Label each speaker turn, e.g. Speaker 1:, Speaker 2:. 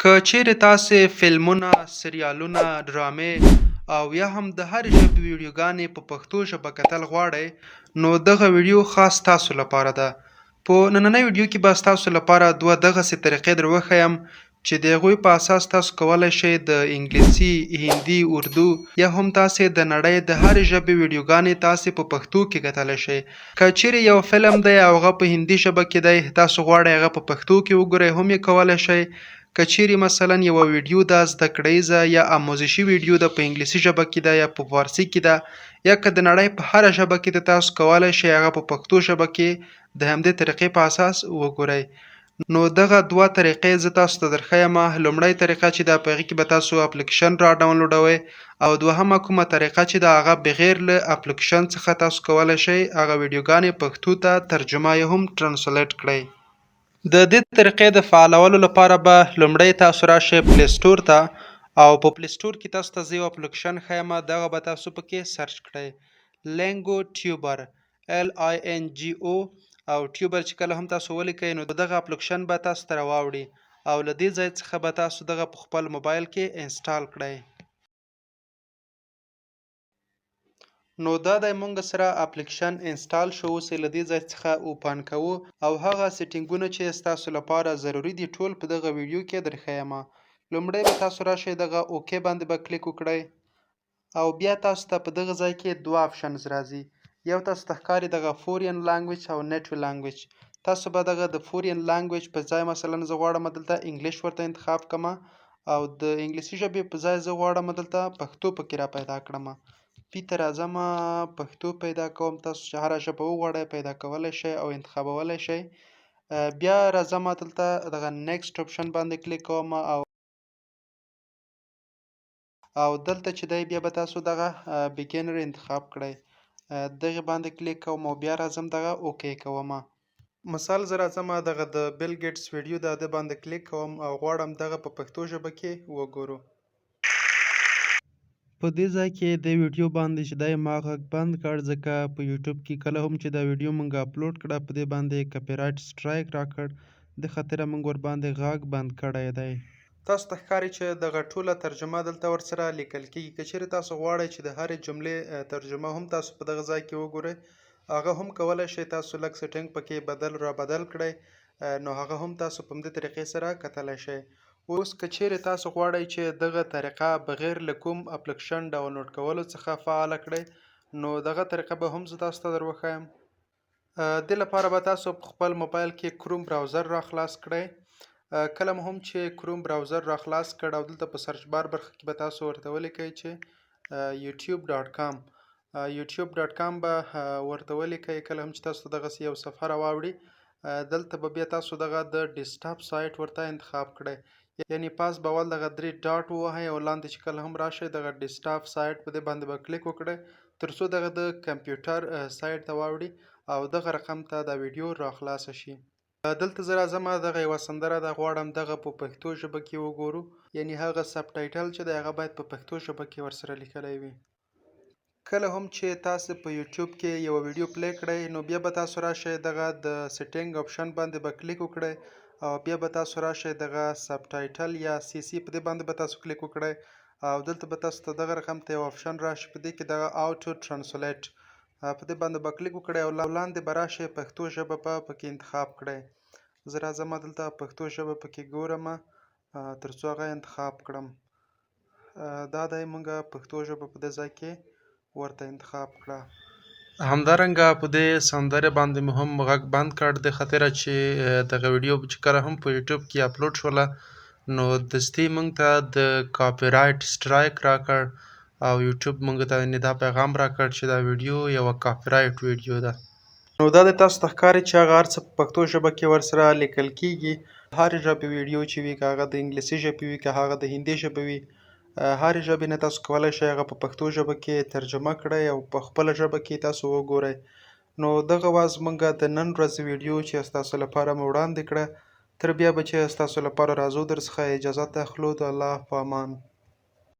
Speaker 1: که چیرې تاسې فلمونه، سریالونه، ډرامې او یا هم د هرې ژبې ویډیوګانې په پښتو ژبه کتل غواړئ، نو دغه ویډیو خاص تاسو لپاره ده. په نننۍ ویډیو کې به ستاسو لپاره دوه دغسې طریقې در وښیم چې د هغوی په اساس تاسو کولی شئ د انګلیسي، هندي، اردو یا هم تاسې د نړۍ د هرې ژبې ویډیوګانې تاسې په پښتو کې کتلی شئ. که چیرې یو فلم دی او هغه په هندي ژبه کې دی، تاسو غواړئ هغه په پښتو کې وګورئ، هم یې کولی شئ. که چیرې مثلا یوه ویډیو ده، زده کړیزه یا آموزشي ویډیو ده، په انګلیسي ژبه کې ده یا په فارسي کې ده یا که د نړۍ په هره ژبه کې ده، تاسو کولی شئ هغه په پښتو ژبه کې د همدې طریقې په اساس وګورئ. نو دغه دوه طریقې زه تاسو ته درښیم. لومړۍ طریقه چې ده، په هغې کې به تاسو اپلیکیشن را ډاونلوډوئ، او دوهمه کومه طریقه چې ده، هغه بغیر له اپلیکیشن څخه تاسو کولی شئ هغه ویډیوګانې پښتو ته ترجمه یې هم translate کړئ. د دې طریقې د فعالولو لپاره به لومړی تاسو راشئ Play Store ته، او په Play Store کې تاسو ته زه یو اپلیکیشن ښیم، دغه به تاسو پکې search کړئ، Lingo Tuber، LINGO او Tuber. چې کله هم تاسو ولیکئ، نو دغه اپلیکیشن به تاسو ته راواوړي، او له دې ځای څخه به تاسو دغه په خپل موبایل کې install کړئ. نو دا دی، مونږ سره اپلیکیشن install شو. اوس یې له دې ځای څخه open کوو، او هغه setting ونه چې ستاسو لپاره ضروري دي، ټول په دغه ویډیو کې درښیم. لومړی به تاسو راشئ دغه OK باندې به کلیک وکړئ، او بیا تاسو ته په دغه ځای کې دوه options راځي. یو تاسو ته ښکاري دغه foreign language او native language. تاسو به دغه د foreign language په ځای، مثلا زه غواړم دلته English ورته انتخاب کړم، او د انګلیسي ژبې په ځای زه غواړم دلته پښتو پکې را پیدا کړم. P ته راځم، پښتو پیدا کوم. تاسو چې هره ژبه وغواړئ، پیدا کولی شئ او انتخابولی شئ. بیا راځم دلته دغه next option باندې کلیک کوم، او دلته چې دی، بیا به تاسو دغه beginner انتخاب کړئ. دغه باندې کلیک کوم او بیا راځم دغه OK کوم. مثال زه راځم دغه د بیل ګیټس ویډیو ده، د باندې کلیک کوم او غواړم دغه په پښتو ژبه کې وګورو. په دې ځای کې د ویډیو باندې چې دی، ما غږ بند کړ، ځکه په یوټیوب کې کله هم چې دا ویډیو مونږ اپلوډ کړه، په دې باندې copyright strike راکړ. د خاطره مونږ ورباندې غږ بند کړی دی. تاسو ته ښکاري چې دغه ټوله ترجمه دلته ورسره لیکل کیږي. که چیرې تاسو غواړئ چې د هرې جملې ترجمه هم تاسو په دغه ځای کې وګورئ، هغه هم کولی شئ. تاسو لږ setting پکې بدل را بدل کړئ، نو هغه هم تاسو په همدې طریقې سره کتلی شئ. اوس که چیرې تاسو غواړئ چې دغه طریقه بغیر له کوم اپلیکیشن ډاونلوډ کولو څخه فعاله کړئ، نو دغه طریقه به هم زه تاسو ته در وښایم. دې لپاره به تاسو په خپل موبایل کې Chrome browser را خلاص کړئ. کله مو هم چې Chrome browser را خلاص کړ، او دلته په search bar برخه کې به تاسو ورته ولیکئ چې youtube.com، youtube.com به ورته ولیکئ. کله هم چې تاسو ته دغسې یو صفحه راواوړي، دلته به بیا تاسو دغه د desktop site ورته انتخاب کړئ، یعنی پاس به اول دغه درې dot ووهئ، او لاندې چې کله هم راشئ دغه desktop site، په دې باندې به کلیک وکړئ، تر څو دغه د کمپیوټر سایت ته واوړي او دغه رقم ته دا ویډیو را خلاصه شي. دلته زه راځم، دغه یوه سندره ده، غواړم دغه په پښتو ژبه کې وګورو، یعنی هغه subtitle چې دی، هغه باید په پښتو ژبه کې ورسره لیکلی وي. کله هم چې تاسو په یوټیوب کې یوه ویډیو play کړئ، نو بیا به تاسو راشئ دغه د setting option باندې به کلیک وکړئ، او بیا به تاسو راشئ دغه subtitle یا CC، په دې باندې به تاسو کلیک وکړئ، او دلته به تاسو ته دغه رقم ته یو option راشي. په دې کې دغه auto translate، په دې باندې به کلیک وکړئ، او لاندې به راشئ، پښتو ژبه به پکې انتخاب کړئ. زه راځم دلته پښتو ژبه پکې ګورم، تر څو هغه انتخاب کړم. دا دی، مونږه پښتو ژبه په دې ځای کې ورته انتخاب کړه. همدارنګه په دې سندرې باندې مو هم غږ بند کړ، د خاطره چې دغه ویډیو چې کله هم په یوټیوب کې اپلوډ شوله، نو دستي مونږ ته د copyright strike راکړ، او یوټیوب مونږ ته یعنی دا پیغام راکړ چې دا ویډیو یوه copyright ویډیو ده. نو دا د تاسو ته ښکاري چې هغه هر څه په پښتو ژبه کې ورسره لیکل کیږي. هرې ژبې ویډیو چې وي، که هغه د انګلیسي ژبې وي، که هغه د هندي ژبې وي، هرې ژبې نه تاسو کولی شئ هغه په پښتو ژبه کې ترجمه کړئ او په خپله ژبه کې تاسو وګورئ. نو دغه وه زمونږ د نن ورځې ویډیو چې ستاسو لپاره مو وړاندې کړه. تر بیا به چې ستاسو لپاره راځو، در څخه اجازت اخلو. د الله په امان.